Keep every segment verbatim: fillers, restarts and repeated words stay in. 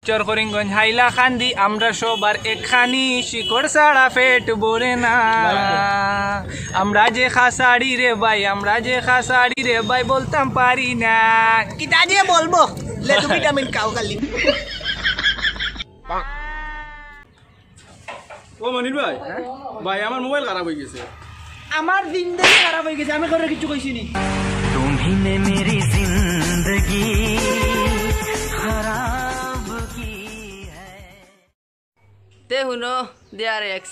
চর করিমগঞ্জ হাইলাকান্দি, আমরা সবার একখানি, শিকড় ছাড়া পেট ভরে না। আমরা যে খাসাড়ি রে ভাই, আমরা যে খাসাড়ি রে ভাই, বলতাম পারি না। কিতা যে বলবো, লে তুমি ভিটামিন খাও খালি। ও মনির ভাই, ভাই, আমার মোবাইল খারাপ অই গেছে। আমার জিন্দেগি খারাপ অই গেছে, আমি কারোর কিচ্ছু কইছি নি। तुम्ही ने मेरी जिंदगी खराब की है। তে হুনো, ডিয়ার এক্স,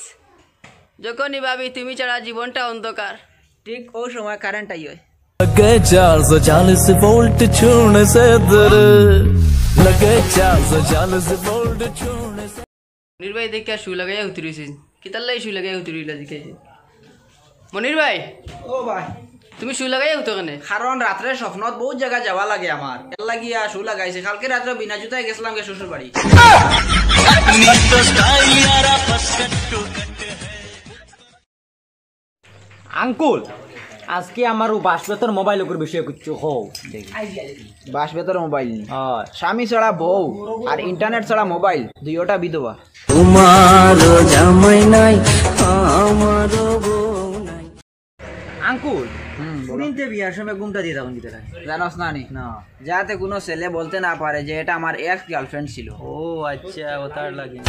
যখনই ভাবি তুমি ছাড়া জীবনটা অন্ধকার, ঠিক অউ সময় কারেন্ট আইয়। लगे चार सौ चालीस वोल्ट छूने से दर, लगे चार सौ चालीस वोल्ट छूने से। মনির ভাই দেখিয়া শু লাগাইয়া হুতি রইছইন। কিতার লাগি শু লাগাইয়া হুতি রইলা জিকাইছে। মনির ভাই, ও ভাই, তুমি শু লাগাইয়া হুতো কেনে? কারণ রাত্রে স্বপ্নত বউত জাগা যাওয়া লাগে আমার, এর লাগিয়া শু লাগাইছি। কালকে রাত্রে বিনা জুতায় গেছিলাম গিয়া শ্বশুর বাড়ি। আঙ্কুল, আজকে আমার ও বাঁশ বেতর মোবাইল ওকুর বিষয়ে কিচ্ছু কও। বাঁশ বেতর মোবাইল নি? হয়। স্বামী ছাড়া বউ আর ইন্টারনেট ছাড়া মোবাইল, দুইওটা বিধবা। তোমারও জামাই নাই, আমারও বউ নাই। আঙ্কুল, হুম, বলো। ফুরিন্তে বিয়ার সময় ঘুমটা দিয়া থাকইন কিতার লাগি? জানোস না নি? না। যাতে কুনু ছেলে বলতে না পারে যে এটা আমার এক্স গার্লফ্রেন্ড ছিল। ও আচ্ছা, অতার লাগি।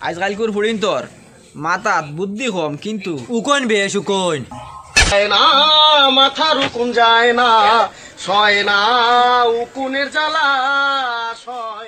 আইজকাইলকুর ফুরিন্তর মাথাত বুদ্ধি কম, কিন্তু উকইন বেশ উকইন। যায় না, মাথার উকুন যায় না, সয় না, উকুনের জ্বালা সয়।